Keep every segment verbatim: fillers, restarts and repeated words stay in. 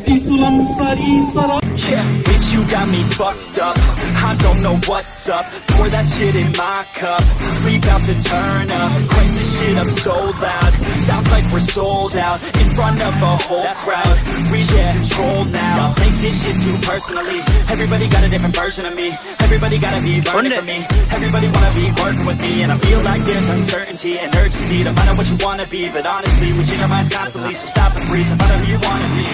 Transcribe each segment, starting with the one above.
Di Sulam Sari, Sarawak. Yeah, bitch, you got me fucked up. I don't know what's up. Pour that shit in my cup. We bout to turn up. Crank this shit up so loud. Sounds like we're sold out. In front of a whole crowd. We lose control now. Y'all take this shit too personally. Everybody got a different version of me. Everybody gotta be learning from me. Everybody wanna be working with me. And I feel like there's uncertainty and urgency to find out what you wanna be. But honestly, we change our minds constantly. So stop and breathe and find out who you wanna be.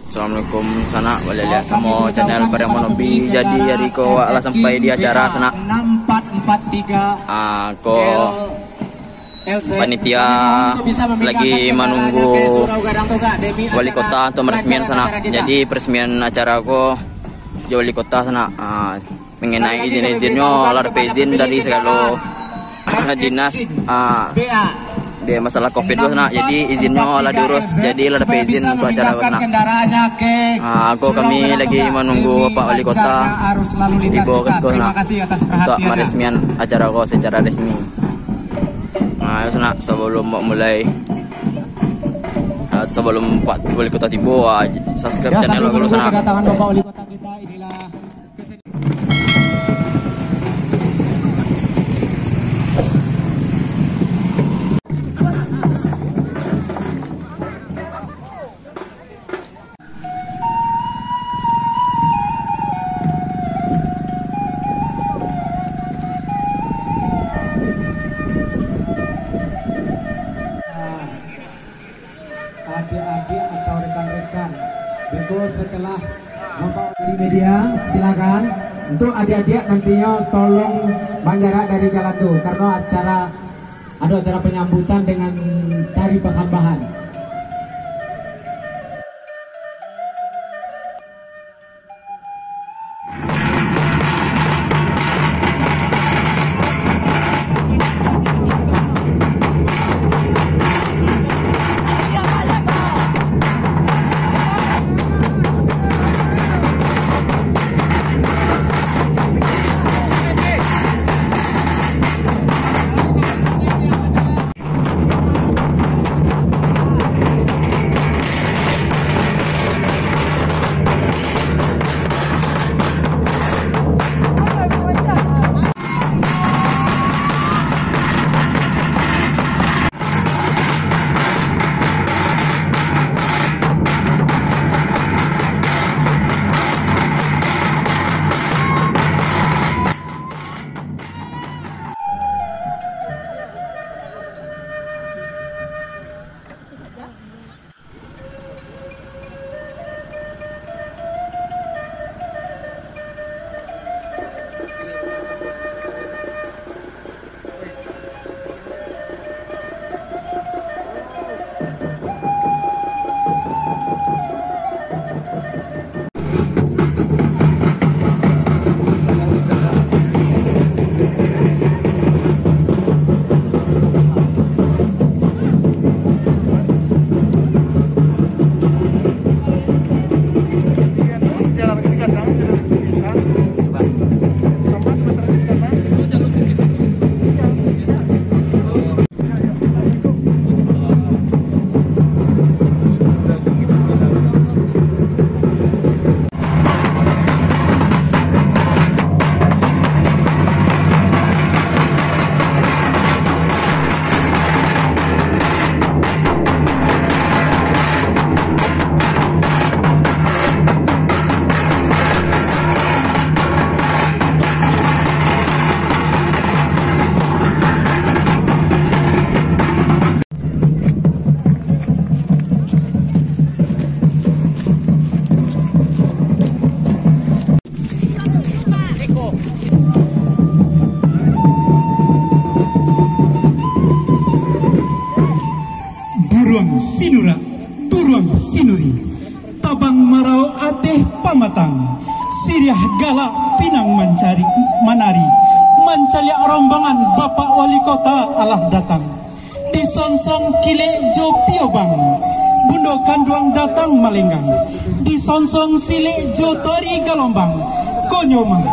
Assalamualaikum sanak, baliak-baliak samo channel Pariang Manobi. Jadi, ari ko awak lah sampai di acara sanak. Ah, ko panitia lagi manunggu wali kota untuk maresmian sanak. Jadi, peresmian acara ko jo wali kota sanak. Ah, mengenai izin-izinnyo, lah dapek izin dari segalo dinas, ah, di masalah covid tu sanak. Jadi, izinnyo lah diurus, jadi lah dapek izin untuk acara ko sanak. Ah, ko kami lagi manunggu Bapak Wali Kota tibo ka siko sanak, untuk maresmian acara ko secara resmi. Ah, yo sanak, sabalum mulai, ah, sabalum Pak Wali Kota tibo, ah, subscribe channel awak dulu sanak. Kedatangan Bapak Wali Kota kita, inilah kesediaan. Adik-adik atau rekan-rekan, beko setelah membawa dari media, silakan. Untuk adik-adik nantinyo tolong manjarak dari jalan tu, karena acara, ada acara penyambutan dengan tari pasambahan. Buruang sinurak, buruang sinuri, tabang marau ateh pamatang, siriah galak pinang mancari, manari, mancaliak rombangan Bapak Wali Kota alah datang. Disonsong kilek jo piobang, bundo kanduang datang malenggang. Disonsong silek jo tari galombang, konyo mah,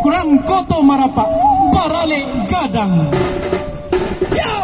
kurang koto marapak, baralek gadang. Ya!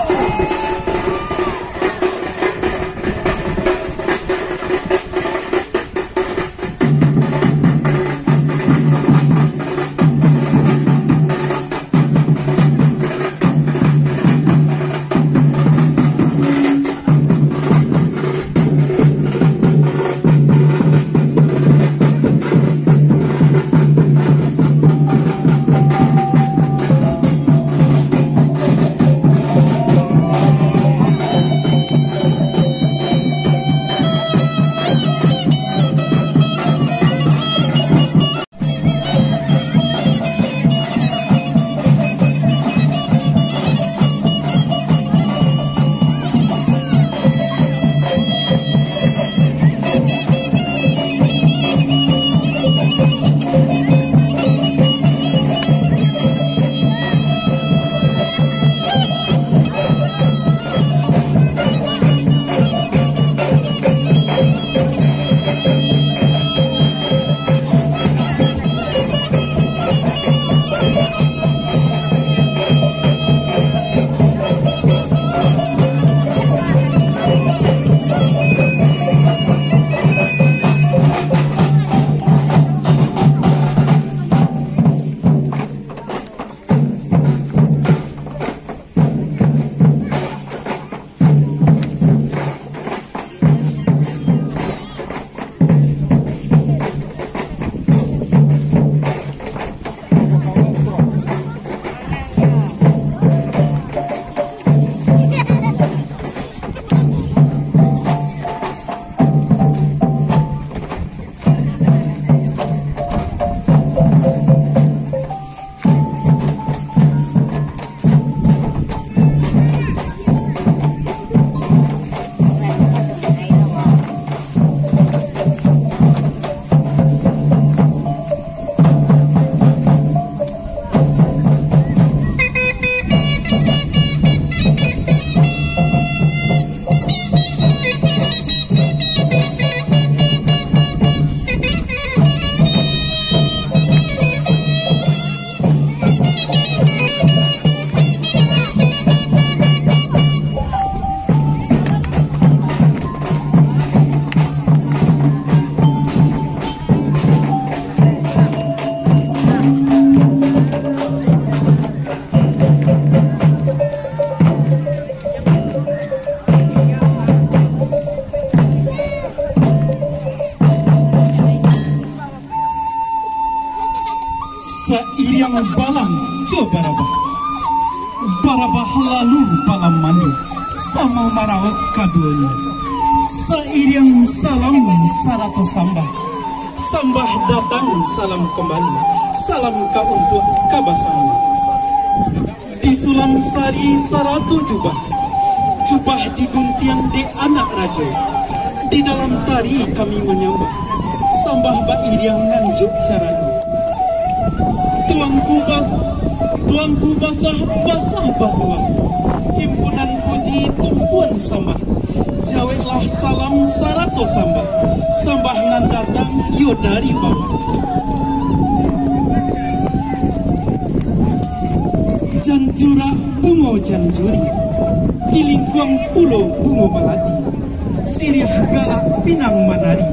Sairiang balam jo barabah, barabah lalu balam mandi, samo marawok kaduonyo. Sairiang salam sarato sambah, sambah datang salam kambali, salam ka untuak ka basamo. Di Sulam Sari sarato jubah, jubah diguntiang dek anak rajo. Di dalam tari kami manyambah, sambah bairiang nganjok carano. Tuangku bas-, tuangku basah, basah batuang. Himpunan puji tumpuan sambah. Jaweklah salam sarato sambah. Sambah nan datang iyo dari bawah. Janjurak bungo janjuri, di lingkuang pulo bungo malati, siriah galak pinang manari,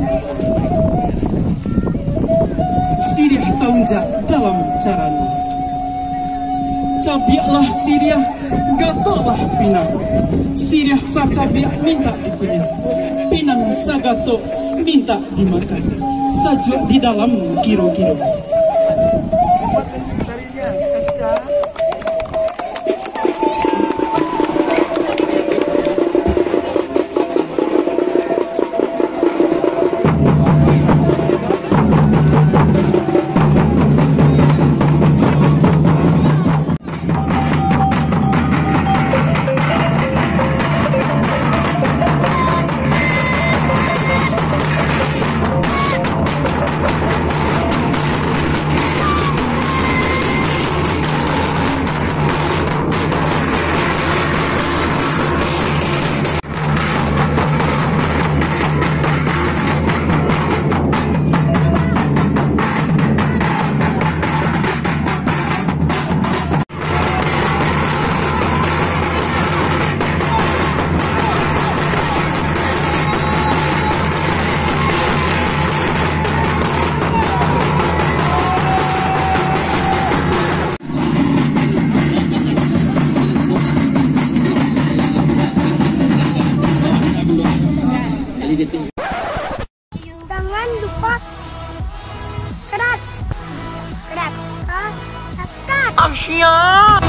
siriah taunjak dalam carano. Cabiaklah siriah, gatoklah pinang, siriah sacabiak mintak dikunyah, pinang sagatok mintak dimakan, sajuak di dalam kiro-kiro. Jangan lupa subscribe, subscribe, subscribe.